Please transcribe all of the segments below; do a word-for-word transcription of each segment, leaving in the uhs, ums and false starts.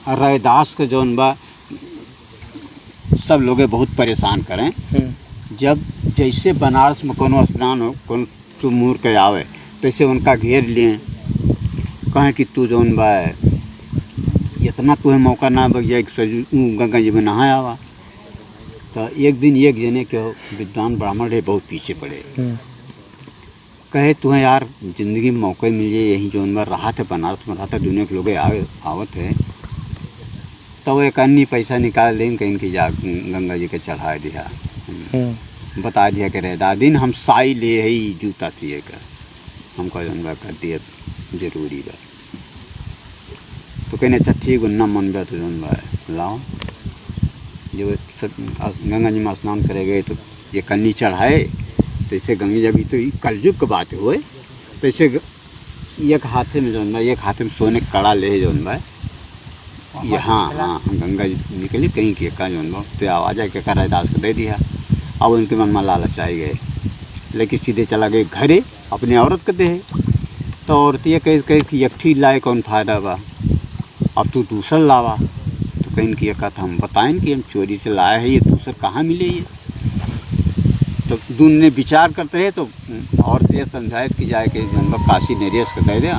रैदास के जौन बा, सब लोगे बहुत परेशान करें। हम्म। जब जैसे बनारस में कोनो स्नान हो, कोनो शुभ मुहूर्त के आवे, तैसे उनका घेर लिए, कहें कि तू जौन बा, इतना तुहे मौका ना बच जाए कि सजू-, ऊ गंगा जी में नहाए आवा। तो एक दिन एक जने के विद्वान ब्राह्मण रहे, बहुत पीछे पड़े। हम्म। कहे, "तुहे यार, जिंदगी में मौका मिल जाए, यहीं जौन बा रहत है, बनारस में रहत है, दुनिया के लोग आवे, आवत है।" तो वो एक अन्नी पैसा निकाल दिन, कहीं कि जा गंगा जी के चढ़ाए दिया। हम्म। बता दिया कि रैदास दिन हम साई ले है, ई जूता सिए का। हमका जौन बा कर दिया, जरूरी बा। तो कहने, "अच्छा ठीक बा, ना मन बा तो जौन बा, लाओ।" जब सब अस-, गंगा जी में स्नान करे गए तो ये कन्नी चढ़ाए, तो इसे गंगा जी, अभी तो ई कलयुग के बात होए, तो इसे ग-, एक हाथे में जौन बा, एक हाथे में सोने के कड़ा ले जौन बा, ये, हाँ, हाँ, गंगा जी निकली कहीं के का जौन बा, तो आवाज आए के का रैदास को दे दिया। अब उनके मन में लालच आ गए, लेकिन सीधे चला गए घरे। अपने औरत के देहे। तो औरतिया कहे, कहे कि एक ठी लाए कौन फायदा बा, अब तू दूसर लावा। तो कहिन कि एक हम बताइन कि हम चोरी से लाए हैं, ये दूसर कहाँ मिले ये? तो दुने विचार करते हैं, तो औरतिया समझाए कि जाए के जौन बा काशी नरेश के दे दे,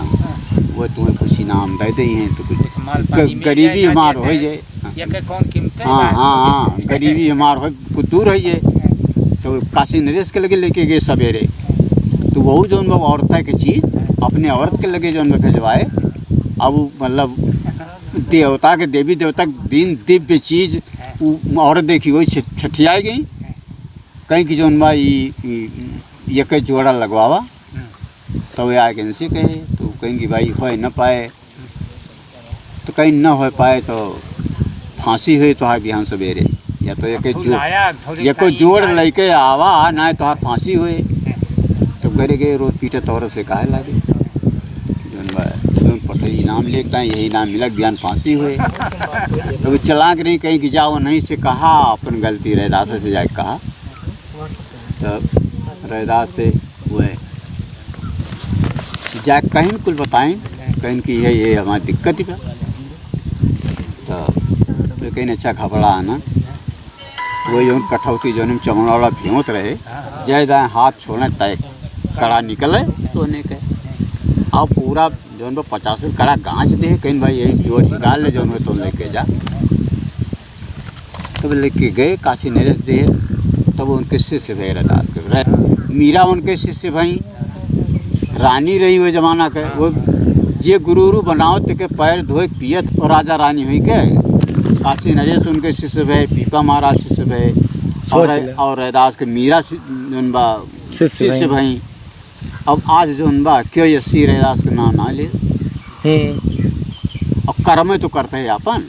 वो तुम्हें कुछ इनाम दे दे हैं, तो कुछ कुछ माल पानी ग-, मिल गरीबी जाए, हमार जैसे हो जाए। हाँ। ये के कौन कीमते हाँ, बा? हाँ, हाँ, गरीबी हमार हो, कुछ दूर है ये। हाँ। तो काशी नरेश के लगे लेके गए सवेरे। तो वहू जौन बा औरता के चीज अपने औरत के लगे जौन बा भेजवाए। अब उ मतलब देवता के, देवी देवता के दिन दिव्य चीज उ औरत देखी, वही छ-, छठियाई गई। कहीं कि जौन बा ई, ई, ये के जोड़ा लगवावा। हम्म। तो वे आके इनसे कहे, तो कहीं कि भाई होए न पाए। तो कहीं न हो पाए तो फांसी हुई तोहार बिहान सवेरे, या तो एक जो-, लाया, थोड़ी एको जोड़ लइके आवा, ना तोहार फांसी हुई। तो गरे गए रोज पीटे तोर से कहे लागे, जौन बा, जौन पठे इनाम लेके आए, यही इनाम मिला, बिहान फांसी हुई। तो वो चलाक नहीं, कहीं कि जाओ नहीं से कहा, अपन गलती रैदास से जाके कहा। तो रैदास से हुए जाए कहीं कुल बताएं, कहीं कि ये, ये हमारी दिक्कत ही बा। तो, तो कहीं अच्छा घबरा ना, वो जौन कठौती जौन चमड़ा वाला भेवत रहे, जय दाएं हाथ छोड़े तय कड़ा निकले सोने के। अब पूरा जौन बा पचास कड़ा गांच दे, कहीं भाई यही जोड़ निकाल ले जौन हो तो लेके जा। तब लेके गए काशी नरेश देह, तब उनके शिष्य भए रहे। मीरा उनके शिष्य भई, रानी रही वो जमाना के। वो जे गुरु उरु बनावत के पैर धोए पियत और राजा रानी हुई के। काशी नरेश उनके शिष्य भए, पीपा महाराज शिष्य भए, और सोच रह-, ले। और रैदास के मीरा शि-, जौन बा शिष्य शिष्य भई। भई। अब आज जौन बा क्यों ये श्री रैदास के नाम ना ले। हम्म। अब कर्म तो करते हैं अपन।